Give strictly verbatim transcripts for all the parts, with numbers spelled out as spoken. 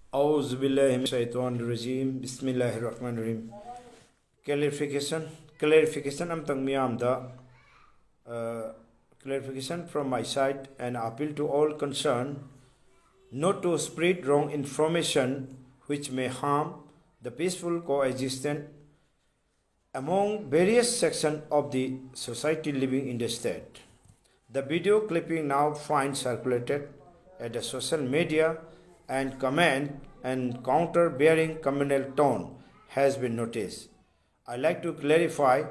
أعوذ بالله من الشيطان الرجيم. بسم الله الرحمن الرحيم. Clarification, clarification ꯑꯃꯇꯪ ꯃꯤꯌꯥꯝꯗ, uh, clarification from my side and appeal to all concerned not to spread wrong information which may harm the peaceful coexistence among various sections of the society living in the state. The video clipping now finds circulated at the social media and comment and counter bearing communal tone has been noticed. I like to clarify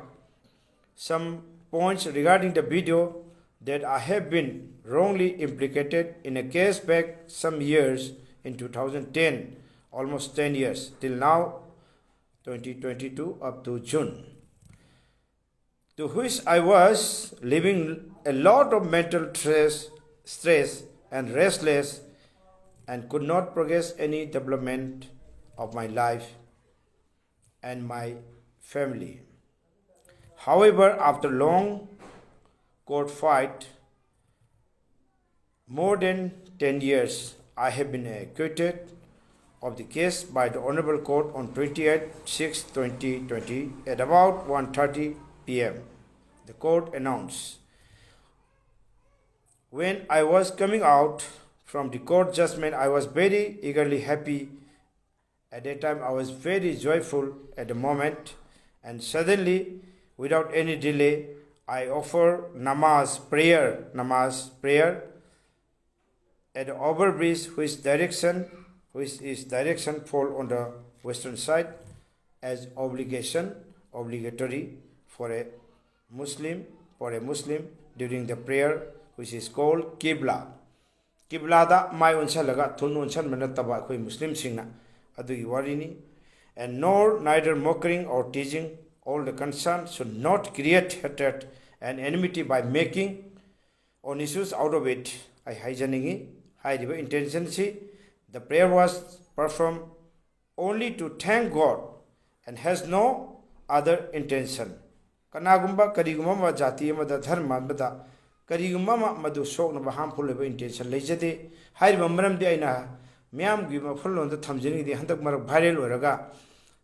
some points regarding the video that I have been wrongly implicated in a case back some years in two thousand ten, almost ten years, till now, twenty twenty-two, up to June, to which I was living a lot of mental stress, stress and restless, and could not progress any development of my life and my family. However, after long court fight, more than ten years, I have been acquitted of the case by the Honorable Court on twenty-eight six twenty twenty at about one thirty p m. The court announced. When I was coming out from the court judgment, I was very eagerly happy. At that time, I was very joyful at the moment, and suddenly, without any delay, I offer namaz, prayer, namaz, prayer at the overbridge, which direction, which is direction fall on the western side, as obligation, obligatory for a Muslim, for a Muslim during the prayer, which is called Qibla. ꯀꯤꯕ꯭ꯂꯥꯗ ꯃꯥꯏ ꯑꯣꯟꯁꯜꯂꯒ ꯊꯨꯟ ꯑꯣꯟꯁꯟꯕ ꯅꯠꯇꯕ ꯑꯩꯈꯣꯏ ꯃꯨꯁꯂꯤꯝꯁꯤꯡꯅ ꯑꯗꯨꯒꯤ ꯋꯥꯔꯤꯅꯤ. And nor neither mocking or teasing, all the concerned should not create hatred and enmity by making on issues out of it. ꯑꯩ ꯍꯥꯏꯖꯅꯤꯡꯉꯤ, ꯍꯥꯏꯔꯤꯕ intention ꯁꯤ, the prayer was performed only to thank God and has no other intention. ꯀꯅꯥꯒꯨꯝꯕ ꯀꯔꯤꯒꯨꯝꯕ ꯑꯃ ꯖꯥꯇꯤ ꯑꯃꯗ, ꯙꯔꯃ ꯑꯃꯗ ꯀꯔꯤꯒꯨꯝꯕ ꯑꯃ ꯃꯗꯨ ꯁꯣꯛꯅꯕ, harmful ꯑꯣꯏꯕ intention ꯂꯩꯖꯗꯦ꯫ ꯍꯥꯏꯔꯤꯕ ꯃꯔꯝꯗꯤ ꯑꯩꯅ ꯃꯤꯌꯥꯝꯒꯤ ꯋꯥꯈꯜꯂꯣꯟꯗ ꯊꯝꯖꯅꯤꯡꯉꯤꯗꯤ, ꯍꯟꯗꯛ ꯃꯔꯛ viral ꯑꯣꯏꯔꯒ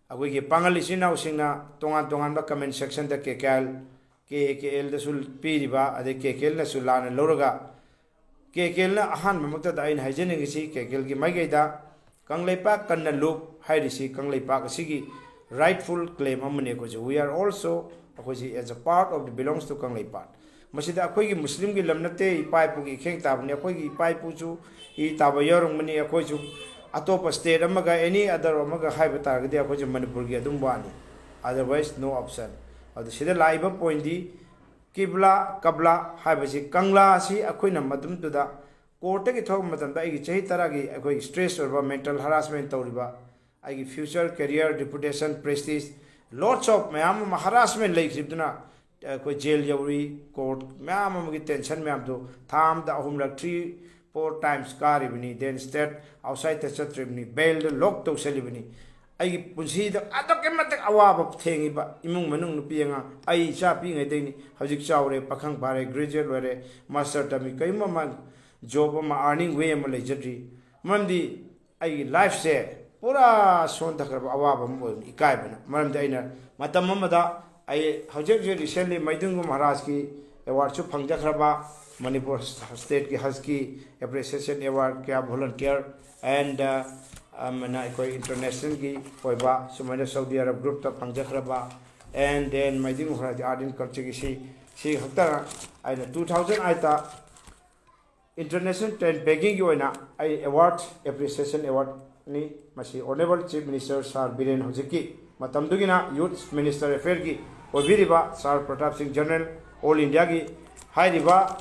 ꯑꯩꯈꯣꯏꯒꯤ ꯄꯥꯉꯜ ꯏꯆꯤꯟ ꯏꯅꯥꯎꯁꯤꯡꯅ ꯇꯣꯉꯥꯟ ꯇꯣꯉꯥꯟꯕ comment section ꯗ K K L, K A K ꯑꯦꯜꯗꯁꯨ ꯄꯤꯔꯤꯕ, ꯑꯗꯩ ꯀꯦ ꯀꯦ ꯑꯦꯜꯅꯁꯨ ꯂꯥꯟꯅ ꯂꯧꯔꯒ, ꯀꯦ ꯀꯦ ꯑꯦꯜꯅ ꯑꯍꯥꯟꯕꯃꯛꯇꯗ ꯑꯩꯅ ꯍꯥꯏꯖꯅꯤꯡꯉꯤꯁꯤ, ꯀꯦ ꯀꯦ ꯑꯦꯜꯒꯤ ꯃꯥꯏꯀꯩꯗ ꯀꯪꯂꯩꯄꯥꯛ ꯀꯟꯅ ꯂꯨꯞ ꯍꯥꯏꯔꯤꯁꯤ ꯀꯪꯂꯩꯄꯥꯛ ꯑꯁꯤꯒꯤ rightful claim ꯑꯃꯅꯤ꯫ ꯑꯩꯈꯣꯏꯁꯨ, we are also, ꯑꯩꯈꯣꯏꯁꯤ as a part of the belongs to Kangleipak. ꯃꯁꯤꯗ ꯑꯩꯈꯣꯏꯒꯤ ꯃꯨꯁꯂꯤꯝꯒꯤ ꯂꯝ ꯅꯠꯇꯦ, ꯏꯄꯥ ꯏꯄꯨꯒꯤ ꯏꯈꯦꯡ ꯇꯥꯕꯅꯤ꯫ ꯑꯩꯈꯣꯏꯒꯤ ꯏꯄꯥ ꯏꯄꯨꯁꯨ ꯏ ꯇꯥꯕ ꯌꯥꯎꯔꯝꯒꯅꯤ꯫ ꯑꯩꯈꯣꯏꯁꯨ ꯑꯇꯣꯞꯄ state ꯑꯃꯒ, any other ꯑꯃꯒ ꯍꯥꯏꯕ ꯇꯥꯔꯒꯗꯤ, ꯑꯩꯈꯣꯏꯁꯨ ꯃꯅꯤꯄꯨꯔꯒꯤ ꯑꯗꯨꯝ ꯋꯥꯅꯤ, otherwise no option꯫ ꯑꯗꯨ ꯁꯤꯗ ꯂꯥꯛꯏꯕ point ꯗꯤ ꯀꯤꯕ꯭ꯂꯥ, ꯀꯕ꯭ꯂꯥ ꯍꯥꯏꯕꯁꯤ, ꯀꯪꯂꯥ ꯑꯁꯤ ꯑꯩꯈꯣꯏꯅ ꯃꯇꯝꯗꯨꯗ court ꯇꯒꯤ ꯊꯣꯛꯂꯛꯄ ꯃꯇꯝꯗ ꯑꯩꯒꯤ ꯆꯍꯤ ꯇꯔꯥꯒꯤ ꯑꯩꯈꯣꯏꯒꯤ stress ꯑꯣꯏꯕ mental harassment ꯇꯧꯔꯤꯕ, ꯑꯩꯒꯤ future, career, reputation, prestige, lots of ꯃꯌꯥꯝ ꯑꯃ harassment ꯂꯩꯈꯤꯕꯗꯨꯅ, ꯑꯩꯈꯣꯏ jail ꯌꯧꯔꯤ, court ꯃꯌꯥꯝ ꯑꯃꯒꯤ tension ꯃꯌꯥꯝꯗꯨ ꯊꯥ ꯑꯃꯗ ꯑꯍꯨꯝꯂꯛ, three, four times ꯀꯥꯔꯤꯕꯅꯤ, then state, outside ꯇ ꯆꯠꯇ꯭ꯔꯤꯕꯅꯤ, bail ꯗ lock ꯇꯧꯁꯜꯂꯤꯕꯅꯤ꯫ ꯑꯩꯒꯤ ꯄꯨꯟꯁꯤꯗ ꯑꯗꯨꯛꯀꯤ ꯃꯇꯤꯛ ꯑꯋꯥꯕ ꯊꯦꯡꯉꯤꯕ ꯏꯃꯨꯡ ꯃꯅꯨꯡ, ꯅꯨꯄꯤ ꯑꯉꯥꯡ, ꯑꯩ ꯏꯆꯥ ꯄꯤꯛꯏꯉꯩꯗꯩꯅꯤ, ꯍꯧꯖꯤꯛ ꯆꯥꯎꯔꯦ, ꯄꯥꯈꯪ ꯐꯥꯔꯦ, graduate ꯂꯣꯏꯔꯦ, master ꯇꯝꯃꯤ, ꯀꯔꯤꯒꯨꯝꯕ ꯑꯃ job ꯑꯃ, earning way ꯑꯃ ꯂꯩꯖꯗ꯭ꯔꯤ꯫ ꯃꯔꯝꯗꯤ ꯑꯩꯒꯤ life ꯁꯦ ꯄꯨꯔꯥ ꯁꯣꯟꯊꯈ꯭ꯔꯕ ꯑꯋꯥꯕ ꯑꯃ ꯑꯣꯏꯕꯅꯤ, ꯏꯀꯥꯏꯕꯅ꯫ ꯃꯔꯝꯗꯤ ꯑꯩꯅ ꯃꯇꯝ ꯑꯃꯗ, ꯑꯩ ꯍꯧꯖꯤꯛ ꯍꯧꯖꯤꯛ recently ꯃꯩꯗꯤꯡꯒꯨ ꯃꯍꯥꯔꯥꯖꯀꯤ award ꯁꯨ ꯐꯪꯖꯈ꯭ꯔꯕ, ꯃꯅꯤꯄꯨꯔ state ꯀꯤ ꯍꯖꯀꯤ appreciation award, ꯀꯌꯥ volunteer and, ꯑ, ꯑꯃꯅ ꯑꯩꯈꯣꯏ international ꯒꯤ ꯑꯣꯏꯕ ꯁꯨꯃꯥꯏꯅ ꯁꯥꯎꯗꯤ ꯑꯔꯕ group ꯇ ꯐꯪꯖꯈ꯭ꯔꯕ, and then ꯃꯩꯗꯤꯡꯒꯨ Maharaj Art and Culture ꯒꯤ ꯁꯤ, ꯁꯤ ꯈꯛꯇꯅ ꯑꯩꯅ two thousand eight ꯇ International ten begging ꯒꯤ ꯑꯣꯏꯅ ꯑꯩ award, appreciation award ꯅꯤ꯫ ꯃꯁꯤ Honourable Chief Minister Sir Biren, ꯍꯧꯖꯤꯛꯀꯤ ꯃꯇꯝꯗꯨꯒꯤꯅ Youth Minister Affair ꯒꯤ ꯑꯣꯏꯕꯤꯔꯤꯕ Sir ꯄ꯭ꯔꯇꯥꯞ ꯁꯤꯡ, General All India ꯒꯤ ꯍꯥꯏꯔꯤꯕ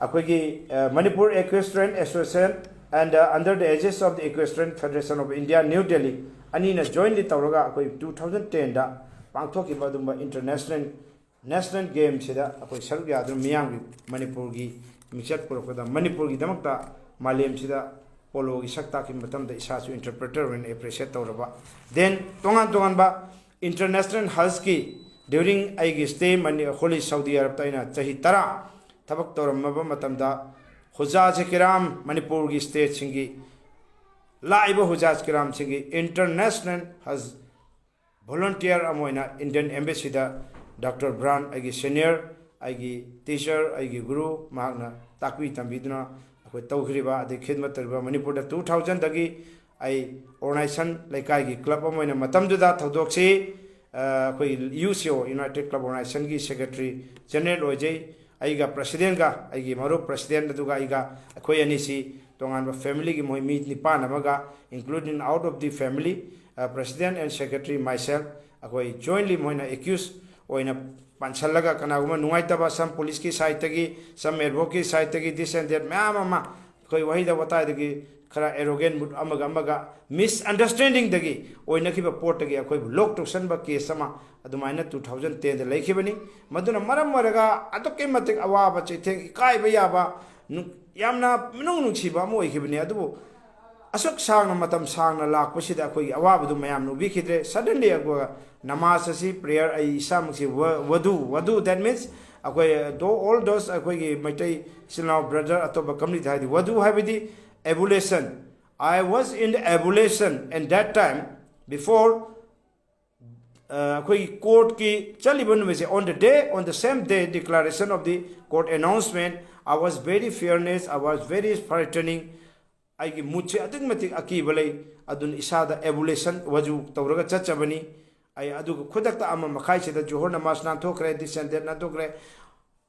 ꯑꯩꯈꯣꯏꯒꯤ, ꯑ, Manipur Equestrian Association and, ꯑ, under the aegis of the Equestrian Federation of India, New Delhi, ꯑꯅꯤꯅ jointly ꯇꯧꯔꯒ ꯑꯩꯈꯣꯏ two thousand ten ꯗ ꯄꯥꯡꯊꯣꯛꯈꯤꯕ ꯑꯗꯨꯒꯨꯝꯕ international national game ꯁꯤꯗ ꯑꯩꯈꯣꯏ ꯁꯔꯨꯛ ꯌꯥꯗꯨꯅ ꯃꯤꯌꯥꯝꯒꯤ, ꯃꯅꯤꯄꯨꯔꯒꯤ ꯃꯤꯡꯆꯠ ꯄꯨꯔꯛꯄꯗ, ꯃꯅꯤꯄꯨꯔꯒꯤꯗꯃꯛꯇ ꯃꯥꯂꯦꯝꯁꯤꯗ polo ꯒꯤ ꯁꯛ ꯇꯥꯛꯈꯤꯕ ꯃꯇꯝꯗ ꯏꯁꯥꯁꯨ interpreter ꯑꯣꯏꯅ appreciate ꯇꯧꯔꯕ꯫ Then ꯇꯣꯉꯥꯟ ꯇꯣꯉꯥꯟꯕ international hajj ꯀꯤ during ꯑꯩꯒꯤ stay ꯃꯅꯤ-, holy Saudi Arab ꯇ ꯑꯩꯅ ꯆꯍꯤ ꯇꯔꯥ ꯊꯕꯛ ꯇꯧꯔꯝꯃꯕ ꯃꯇꯝꯗ, ꯍꯨꯖꯥꯖꯦ ꯀꯤꯔꯥꯝ ꯃꯅꯤꯄꯨꯔꯒꯤ state ꯁꯤꯡꯒꯤ ꯂꯥꯛꯏꯕ ꯍꯨꯖꯥꯖ ꯀꯤꯔꯥꯝꯁꯤꯡꯒꯤ ꯏꯟꯇꯔꯅꯦꯁꯅꯦꯜ ꯍꯖ ꯚꯣꯂꯨꯟꯇꯤꯌꯔ ꯑꯃ ꯑꯣꯏꯅ ꯏꯟꯗꯤꯌꯟ ꯑꯦꯝꯕꯦꯁꯤꯗ ꯗꯥꯛꯇꯔ ꯕ꯭ꯔꯥꯟ, ꯑꯩꯒꯤ ꯁꯦꯅꯤꯌꯔ, ꯑꯩꯒꯤ ꯇꯤꯆꯔ, ꯑꯩꯒꯤ ꯒꯨꯔꯨ, ꯃꯍꯥꯛꯅ ꯇꯥꯛꯄꯤ ꯇꯝꯕꯤꯗꯨꯅ ꯑꯩꯈꯣꯏ ꯇꯧꯈ꯭ꯔꯤꯕ, ꯑꯗꯩ ꯈꯤꯗꯃꯠ ꯇꯧꯔꯤꯕ, ꯃꯅꯤꯄꯨꯔꯗ ꯇꯨ ꯊꯥꯎꯖꯟꯗꯒꯤ ꯑꯩ ꯑꯣꯔꯒꯅꯥꯏꯖꯦꯁꯟ ꯂꯩꯀꯥꯏꯒꯤ ꯀ꯭ꯂꯕ ꯑꯃ ꯑꯣꯏꯅ ꯃꯇꯝꯗꯨꯗ ꯊꯧꯗꯣꯛꯁꯤ, ꯑ, ꯑꯩꯈꯣꯏ ꯌꯨ ꯁꯤ ꯑꯣ, ꯌꯨꯅꯥꯏꯇꯦꯗ ꯀ꯭ꯂꯕ ꯑꯣꯔꯒꯅꯥꯏꯖꯦꯁꯟꯒꯤ ꯁꯦꯀ꯭ꯔꯦꯇꯔꯤ ꯖꯦꯅꯔꯦꯜ ꯑꯣꯏꯖꯩ꯫ ꯑꯩꯒ ꯄ꯭ꯔꯁꯤꯗꯦꯟꯒ, ꯑꯩꯒꯤ ꯃꯔꯨꯞ ꯄ꯭ꯔꯁꯤꯗꯦꯟ ꯑꯗꯨꯒ ꯑꯩꯒ, ꯑꯩꯈꯣꯏ ꯑꯅꯤꯁꯤ ꯇꯣꯉꯥꯟꯕ ꯐꯦꯃꯤꯂꯤꯒꯤ ꯃꯣꯏ ꯃꯤ ꯅꯤꯄꯥꯟ ꯑꯃꯒ, including out of the family, president and secretary, myself, ꯑꯩꯈꯣꯏ jointly ꯃꯣꯏꯅ ꯑꯦꯀ꯭ꯌꯨꯁ ꯑꯣꯏꯅ ꯄꯥꯟꯁꯜꯂꯒ, ꯀꯅꯥꯒꯨꯝꯕ ꯅꯨꯡꯉꯥꯏꯇꯕ, some ꯄꯨꯂꯤꯁꯀꯤ ꯁꯥꯏꯠꯇꯒꯤ, some ꯑꯦꯗꯚꯣꯀꯦꯠ ꯁꯥꯏꯠꯇꯒꯤ, this and that ꯃꯌꯥꯝ ꯑꯃ ꯑꯩꯈꯣꯏ ꯋꯥꯍꯩꯗ ꯋꯥꯇꯥꯏꯗꯒꯤ ꯈꯔ ꯑꯦꯔꯣꯒꯦꯟ ꯃꯨꯠ ꯑꯃꯒ ꯑꯃꯒ ꯃꯤꯁꯑꯟꯗꯔꯁ꯭ꯇꯦꯟꯗꯤꯡꯗꯒꯤ ꯑꯣꯏꯅꯈꯤꯕ ꯄꯣꯠꯇꯒꯤ ꯑꯩꯈꯣꯏꯕꯨ ꯂꯣꯛ ꯇꯧꯁꯟꯕ ꯀꯦꯁ ꯑꯃ ꯑꯗꯨꯃꯥꯏꯅ ꯇꯨ ꯊꯥꯎꯖꯟ ꯇꯦꯟꯗ ꯂꯩꯈꯤꯕꯅꯤ꯫ ꯃꯗꯨꯅ ꯃꯔꯝ ꯑꯣꯏꯔꯒ ꯑꯗꯨꯛꯀꯤ ꯃꯇꯤꯛ ꯑꯋꯥꯕ ꯆꯩꯊꯦꯡ, ꯏꯀꯥꯏꯕ ꯌꯥꯕ, ꯅꯨ-, ꯌꯥꯝꯅ ꯃꯤꯅꯨꯡ ꯅꯨꯡꯁꯤꯕ ꯑꯃ ꯑꯣꯏꯈꯤꯕꯅꯤ꯫ ꯑꯗꯨꯕꯨ ꯑꯁꯨꯛ ꯁꯥꯡꯅ, ꯃꯇꯝ ꯁꯥꯡꯅ ꯂꯥꯛꯄꯁꯤꯗ ꯑꯩꯈꯣꯏꯒꯤ ꯑꯋꯥꯕꯗꯨ ꯃꯌꯥꯝꯅ ꯎꯕꯤꯈꯤꯗ꯭ꯔꯦ꯫ Suddenly ꯑꯩꯈꯣꯏ ꯅꯃꯥꯖ ꯑꯁꯤ, ꯄ꯭ꯔꯦꯌꯔ, ꯑꯩ ꯏꯁꯥꯃꯛꯁꯤ ꯋ-, ꯋꯗꯨ, ꯋꯗꯨ, that means ꯑꯩꯈꯣꯏ ꯗꯣ, all those ꯑꯩꯈꯣꯏꯒꯤ ꯃꯩꯇꯩ ꯏꯆꯤꯜ ꯏꯅꯥꯎ ꯕ꯭ꯔꯗꯔ ꯑꯇꯣꯞꯄ ꯀꯝꯃꯨꯅꯤꯇꯤ ꯍꯥꯏꯗꯤ ꯋꯗꯨ ꯍꯥꯏꯕꯗꯤ ablution, I was in the ablution and that time before, ꯑ, ꯑꯩꯈꯣꯏꯒꯤ ꯀꯣꯔꯠꯀꯤ ꯆꯠꯂꯤꯕ ꯅꯨꯃꯤꯠꯁꯦ, on the day, on the same day declaration of the court announcement, I was very fearness, I was very frightening. ꯑꯩꯒꯤ ꯃꯨꯠꯁꯦ ꯑꯗꯨꯛꯀꯤ ꯃꯇꯤꯛ ꯑꯀꯤꯕ ꯂꯩ꯫ ꯑꯗꯨꯅ ꯏꯁꯥꯗ ꯑꯦꯕꯨꯂꯦꯁꯟ ꯋꯥꯖꯨ ꯇꯧꯔꯒ ꯆꯠꯆꯕꯅꯤ꯫ ꯑꯩ ꯑꯗꯨꯒ ꯈꯨꯗꯛꯇ ꯑꯃ ꯃꯈꯥꯏꯁꯤꯗ ꯖꯣꯍꯔ ꯅꯃꯥꯖ ꯅꯥꯟꯊꯣꯛꯈ꯭ꯔꯦ, ꯗꯤꯁ ꯑꯦꯟ ꯗꯦꯠ ꯅꯥꯟꯊꯣꯛꯈ꯭ꯔꯦ꯫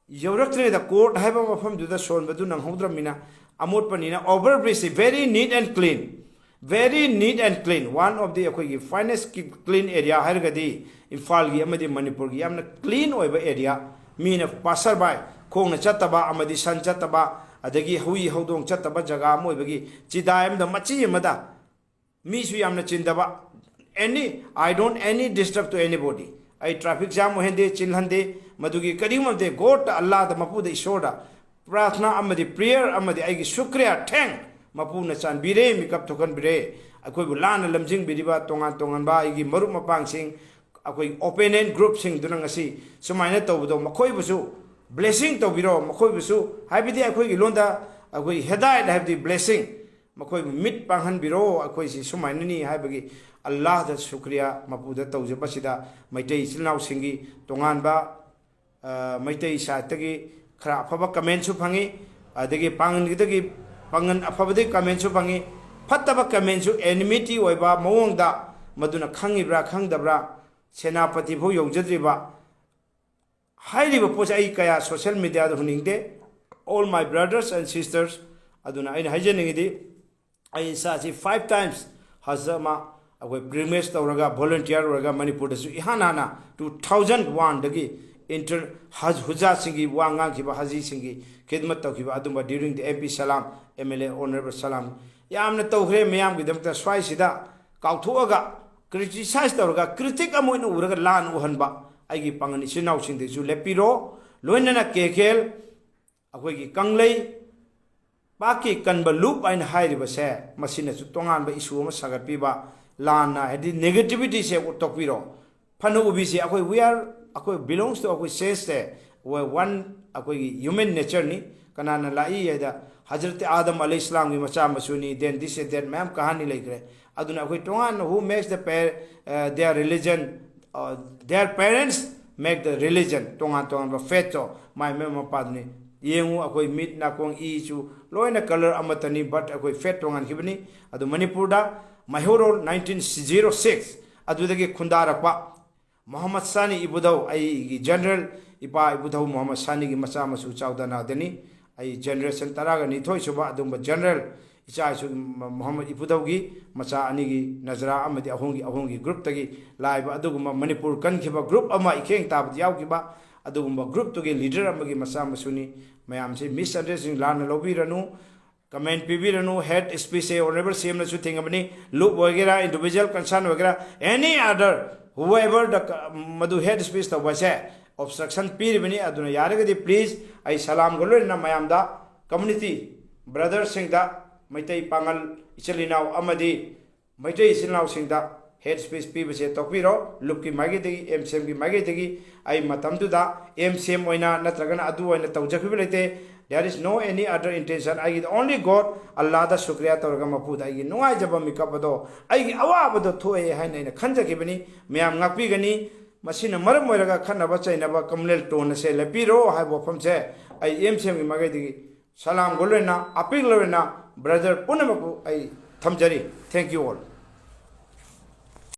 ꯌꯧꯔꯛꯇ꯭ꯔꯤꯉꯩꯗ ꯀꯣꯔꯠ ꯍꯥꯏꯕ ꯃꯐꯝꯗꯨꯗ ꯁꯣꯟꯕꯗꯨ ꯅꯪꯍꯧꯗ꯭ꯔꯕꯅꯤꯅ, ꯑꯃꯣꯠꯄꯅꯤꯅ, over ꯕ꯭ꯔꯤꯖꯁꯤ very neat and clean, very neat and clean, one of the ꯑꯩꯈꯣꯏꯒꯤ finest clean area ꯍꯥꯏꯔꯒꯗꯤ ꯏꯝꯐꯥꯜꯒꯤ ꯑꯃꯗꯤ ꯃꯅꯤꯄꯨꯔꯒꯤ ꯌꯥꯝꯅ ꯀ꯭ꯂꯤꯟ ꯑꯣꯏꯕ ꯑꯦꯔꯤꯌꯥ, ꯃꯤꯅ ꯄꯥꯁꯔ ꯕꯥꯏ ꯈꯣꯡꯅ ꯆꯠꯇꯕ ꯑꯃꯗꯤ ꯁꯟ ꯆꯠꯇꯕ, ꯑꯗꯒꯤ ꯍꯨꯏ ꯍꯧꯗꯣꯡ ꯆꯠꯇꯕ ꯖꯒꯥ ꯑꯃ ꯑꯣꯏꯕꯒꯤ, ꯆꯤꯗꯥꯏ ꯑꯃꯗ ꯃꯆꯤ ꯑꯃꯗ ꯃꯤꯁꯨ ꯌꯥꯝꯅ ꯆꯤꯟꯗꯕ, any, I don't any disturb to anybody, ꯑꯩ ꯇ꯭ꯔꯥꯐꯤꯛ ꯖꯥꯝ ꯑꯣꯏꯍꯟꯗꯦ, ꯆꯤꯜꯍꯟꯗꯦ, ꯃꯗꯨꯒꯤ ꯀꯔꯤꯒꯨꯝꯕ ꯅꯠꯇꯦ꯫ ꯒꯣꯗꯇ, ꯑꯜꯂꯥꯗ, ꯃꯄꯨꯗ, ꯏꯁꯣꯔꯗ ꯄ꯭ꯔꯥꯔꯊꯅꯥ ꯑꯃꯗꯤ ꯄ꯭ꯔꯦꯌꯔ ꯑꯃꯗꯤ ꯑꯩꯒꯤ ꯁꯨꯀ꯭ꯔꯤꯌꯥ, ꯊꯦꯡ, ꯃꯄꯨꯅ ꯆꯥꯟꯕꯤꯔꯦ, ꯃꯤꯀꯞ ꯊꯣꯛꯍꯟꯕꯤꯔꯦ꯫ ꯑꯩꯈꯣꯏꯕꯨ ꯂꯥꯟꯅ ꯂꯝꯖꯤꯡꯕꯤꯔꯤꯕ ꯇꯣꯉꯥꯟ ꯇꯣꯉꯥꯟꯕ ꯑꯩꯒꯤ ꯃꯔꯨꯞ ꯃꯄꯥꯡꯁꯤꯡ, ꯑꯩꯈꯣꯏ ꯑꯣꯄꯣꯅꯦꯟ ꯒ꯭ꯔꯨꯞꯁꯤꯡꯗꯨꯅ ꯉꯁꯤ ꯁꯨꯃꯥꯏꯅ ꯇꯧꯕꯗꯣ, ꯃꯈꯣꯏꯕꯨꯁꯨ ꯕ꯭ꯂꯦꯁꯤꯡ ꯇꯧꯕꯤꯔꯣ꯫ ꯃꯈꯣꯏꯕꯨꯁꯨ, ꯍꯥꯏꯕꯗꯤ ꯑꯩꯈꯣꯏꯒꯤ ꯂꯣꯟꯗ ꯑꯩꯈꯣꯏ ꯍꯦꯗꯥꯌꯠ ꯍꯥꯏꯕꯗꯤ ꯕ꯭ꯂꯦꯁꯤꯡ, ꯃꯈꯣꯏꯕꯨ ꯃꯤꯠ ꯄꯥꯡꯍꯟꯕꯤꯔꯣ, ꯑꯩꯈꯣꯏꯁꯤ ꯁꯨꯃꯥꯏꯅꯅꯤ ꯍꯥꯏꯕꯒꯤ ꯑꯜꯂꯥꯍꯗ ꯁꯨꯀ꯭ꯔꯤꯌꯥ ꯃꯄꯨꯗ ꯇꯧꯖꯕꯁꯤꯗ ꯃꯩꯇꯩ ꯏꯆꯤꯜ ꯏꯅꯥꯎꯁꯤꯡꯒꯤ ꯇꯣꯉꯥꯟꯕ, ꯑ, ꯃꯩꯇꯩ ꯁꯥꯏꯠꯇꯒꯤ ꯈꯔ ꯑꯐꯕ ꯀꯃꯦꯟꯁꯨ ꯐꯪꯉꯤ, ꯑꯗꯒꯤ ꯄꯥꯡꯒꯟꯒꯤꯗꯒꯤ, ꯄꯥꯡꯒꯟ ꯑꯐꯕꯗꯒꯤ ꯀꯃꯦꯟꯁꯨ ꯐꯪꯉꯤ, ꯐꯠꯇꯕ ꯀꯃꯦꯟꯁꯨ ꯑꯦꯅꯤꯃꯤꯇꯤ ꯑꯣꯏꯕ ꯃꯑꯣꯡꯗ, ꯃꯗꯨꯅ ꯈꯪꯉꯤꯕ꯭ꯔꯥ ꯈꯪꯗꯕ꯭ꯔꯥ, ꯁꯦꯅꯥꯄꯇꯤ ꯐꯥꯎ ꯌꯧꯖꯗ꯭ꯔꯤꯕ꯫ ꯍꯥꯏꯔꯤꯕ ꯄꯣꯠꯁꯦ ꯑꯩ ꯀꯌꯥ ꯁꯣꯁꯦꯜ ꯃꯦꯗꯤꯌꯥꯗ ꯍꯨꯟꯅꯤꯡꯗꯦ꯫ All my brothers and sisters, ꯑꯗꯨꯅ ꯑꯩꯅ ꯍꯥꯏꯖꯅꯤꯡꯉꯤꯗꯤ, ꯑꯩ ꯏꯁꯥꯁꯤ five times ꯍꯖ ꯑꯃ ꯑꯩꯈꯣꯏ ꯄꯤꯜꯒ꯭ꯔꯤꯃꯦꯖ ꯇꯧꯔꯒ, ꯚꯣꯂꯨꯟꯇꯤꯌꯔ ꯑꯣꯏꯔꯒ, ꯃꯅꯤꯄꯨꯔꯗꯁꯨ ꯏꯍꯥꯟ ꯍꯥꯟꯅ two thousand one ꯗꯒꯤ ꯏꯟꯇꯔ-, ꯍꯖ ꯍꯨꯖꯥꯁꯤꯡꯒꯤ ꯋꯥ ꯉꯥꯡꯈꯤꯕ, ꯍꯖꯤꯁꯤꯡꯒꯤ ꯈꯤꯗꯃꯠ ꯇꯧꯈꯤꯕ ꯑꯗꯨꯝꯕ during the M P Salam, M L A Honorable Salam ꯌꯥꯝꯅ ꯇꯧꯈ꯭ꯔꯦ꯫ ꯃꯤꯌꯥꯝꯒꯤꯗꯃꯛꯇ ꯁ꯭ꯋꯥꯏꯁꯤꯗ ꯀꯥꯎꯊꯣꯛꯑꯒ, criticize ꯇꯧꯔꯒ, critic ꯑꯃ ꯑꯣꯏꯅ ꯎꯔꯒ ꯂꯥꯟ ꯎꯍꯟꯕ ꯑꯩꯒꯤ ꯄꯥꯡꯒꯜ ꯏꯆꯤꯟ ꯏꯅꯥꯎꯁꯤꯡꯗꯁꯨ ꯂꯦꯞꯄꯤꯔꯣ꯫ ꯂꯣꯏꯅꯅ ꯀꯦ ꯀꯦ ꯑꯦꯜ, ꯑꯩꯈꯣꯏꯒꯤ ꯀꯪꯂꯩ ꯄꯥꯛꯀꯤ ꯀꯟꯕ ꯂꯨꯞ ꯍꯥꯏꯅ ꯍꯥꯏꯔꯤꯕꯁꯦ, ꯃꯁꯤꯅꯁꯨ ꯇꯣꯉꯥꯟꯕ ꯏꯁꯨ ꯑꯃ ꯁꯥꯒꯠꯄꯤꯕ, ꯂꯥꯟꯅ, ꯍꯥꯏꯗꯤ negativity ꯁꯦ ꯎꯠꯊꯣꯛꯄꯤꯔꯣ꯫ ꯐꯅ ꯎꯕꯤꯁꯤ, ꯑꯩꯈꯣꯏ, we are, ꯑꯩꯈꯣꯏ belongs to, ꯑꯩꯈꯣꯏ ꯁꯦꯟꯁꯁꯦ, we one, ꯑꯩꯈꯣꯏꯒꯤ human nature ꯅꯤ꯫ ꯀꯅꯥꯅ ꯂꯥꯛꯏ ꯍꯥꯏꯗ, ꯍꯖꯔꯠ ꯑꯥꯗꯝ ꯑꯂꯩꯍꯤ ꯏꯁꯂꯥꯝꯒꯤ ꯃꯆꯥ ꯃꯁꯨꯅꯤ, then this and that ꯃꯌꯥꯝ ꯀꯍꯥꯅꯤ ꯂꯩꯈ꯭ꯔꯦ꯫ ꯑꯗꯨꯅ ꯑꯩꯈꯣꯏ ꯇꯣꯉꯥꯟꯅ, who makes the pa-, uh, their religion, uh, their parents make the religion, ꯇꯣꯉꯥꯟ ꯇꯣꯉꯥꯟꯕ faith ꯇꯣ ꯃꯥꯏ ꯃꯃꯥ ꯃꯄꯥꯗꯨꯅꯤ꯫ ꯌꯦꯡꯉꯨ, ꯑꯩꯈꯣꯏ ꯃꯤꯠ, ꯅꯥꯀꯣꯡ, ꯏꯁꯨ ꯂꯣꯏꯅ colour ꯑꯃꯠꯇꯅꯤ, but ꯑꯩꯈꯣꯏ faith ꯇꯣꯉꯥꯟꯈꯤꯕꯅꯤ꯫ ꯑꯗꯨ ꯃꯅꯤꯄꯨꯔꯗ ꯃꯩꯍꯧꯔꯣꯜ nineteen zero six ꯑꯗꯨꯗꯒꯤ ꯈꯨꯟꯗꯥꯔꯛꯄ ꯃꯣꯍꯝꯃꯗ ꯁꯥꯅꯤ ꯏꯕꯨꯙꯧ, ꯑꯩꯒꯤ general, ꯏꯄꯥ ꯏꯕꯨꯙꯧ ꯃꯣꯍꯝꯃꯗ ꯁꯥꯅꯤꯒꯤ ꯃꯆꯥ ꯃꯁꯨ ꯆꯥꯎꯗꯅꯥꯗꯅꯤ꯫ ꯑꯩ generation ꯇꯔꯥꯒ ꯅꯤꯊꯣꯏ ꯁꯨꯕ ꯑꯗꯨꯒꯨꯝꯕ general, ꯏꯆꯥ ꯏꯁꯨ ꯃꯣꯍꯝꯃꯗ ꯏꯕꯨꯙꯧꯒꯤ ꯃꯆꯥ ꯑꯅꯤꯒꯤ ꯅꯖꯔꯥ ꯑꯃꯗꯤ ꯑꯍꯨꯝꯒꯤ, ꯑꯍꯨꯝꯒꯤ group ꯇꯒꯤ ꯂꯥꯛꯏꯕ ꯑꯗꯨꯒꯨꯝꯕ ꯃꯅꯤꯄꯨꯔ ꯀꯟꯈꯤꯕ group ꯑꯃ, ꯏꯈꯦꯡ ꯇꯥꯕꯗ ꯌꯥꯎꯈꯤꯕ ꯑꯗꯨꯒꯨꯝꯕ group ꯇꯨꯒꯤ leader ꯑꯃꯒꯤ ꯃꯆꯥ ꯃꯁꯨꯅꯤ꯫ ꯃꯌꯥꯝꯁꯤ misunderstanding ꯂꯥꯟꯅ ꯂꯧꯕꯤꯔꯅꯨ꯫ Comment ꯄꯤꯕꯤꯔꯅꯨ꯫ Hate speech ꯁꯦ Honorable C M ꯅꯁꯨ ꯊꯤꯡꯉꯕꯅꯤ꯫ ꯂꯨꯞ ꯑꯣꯏꯒꯦꯔꯥ, individual concern ꯑꯣꯏꯒꯦꯔꯥ, any other, whoever the, ꯃꯗꯨ hate speech ꯇꯧꯕꯁꯦ obstruction ꯄꯤꯔꯤꯕꯅꯤ꯫ ꯑꯗꯨꯅ ꯌꯥꯔꯒꯗꯤ please, ꯑꯩ ꯁꯂꯥꯝꯒ ꯂꯣꯏꯅꯅ ꯃꯌꯥꯝꯗ, community brother ꯁꯤꯡꯗ, ꯃꯩꯇꯩ ꯄꯥꯉꯜ ꯏꯆꯤꯜ ꯏꯅꯥꯎ ꯑꯃꯗꯤ ꯃꯩꯇꯩ ꯏꯆꯤꯜ ꯏꯅꯥꯎꯁꯤꯡꯗ hate speech ꯄꯤꯕꯁꯦ ꯇꯣꯛꯄꯤꯔꯣ꯫ ꯂꯨꯞꯀꯤ ꯃꯥꯏꯀꯩꯗꯒꯤ, M C M ꯒꯤ ꯃꯥꯏꯀꯩꯗꯒꯤ ꯑꯩ ꯃꯇꯝꯗꯨꯗ M C M ꯑꯣꯏꯅ ꯅꯠꯇ꯭ꯔꯒꯅ ꯑꯗꯨ ꯑꯣꯏꯅ ꯇꯧꯖꯈꯤꯕ ꯂꯩꯇꯦ꯫ There is no any other intention. ꯑꯩꯒꯤ only God, ꯑꯜꯂꯥꯗ ꯁꯨꯀ꯭ꯔꯤꯌꯥ ꯇꯧꯔꯒ ꯃꯄꯨꯗ ꯑꯩꯒꯤ ꯅꯨꯡꯉꯥꯏꯖꯕ ꯃꯤꯀꯞ ꯑꯗꯣ, ꯑꯩꯒꯤ ꯑꯋꯥꯕꯗꯣ ꯊꯣꯛꯑꯦ ꯍꯥꯏꯅ ꯑꯩꯅ ꯈꯟꯖꯈꯤꯕꯅꯤ꯫ ꯃꯌꯥꯝ ꯉꯥꯛꯄꯤꯒꯅꯤ꯫ ꯃꯁꯤꯅ ꯃꯔꯝ ꯑꯣꯏꯔꯒ ꯈꯠꯅꯕ ꯆꯩꯅꯕ communal tone ꯑꯁꯦ ꯂꯦꯞꯄꯤꯔꯣ ꯍꯥꯏꯕ ꯋꯥꯐꯝꯁꯦ ꯑꯩ ꯑꯦꯝ ꯁꯤ ꯑꯦꯝꯒꯤ ꯃꯥꯏꯀꯩꯗꯒꯤ ꯁꯂꯥꯝꯒ ꯂꯣꯏꯅꯅ, ꯑꯄꯤꯛ ꯂꯣꯏꯅꯅ brother ꯄꯨꯝꯅꯃꯛꯄꯨ ꯑꯩ ꯊꯝꯖꯔꯤ꯫ Thank you all.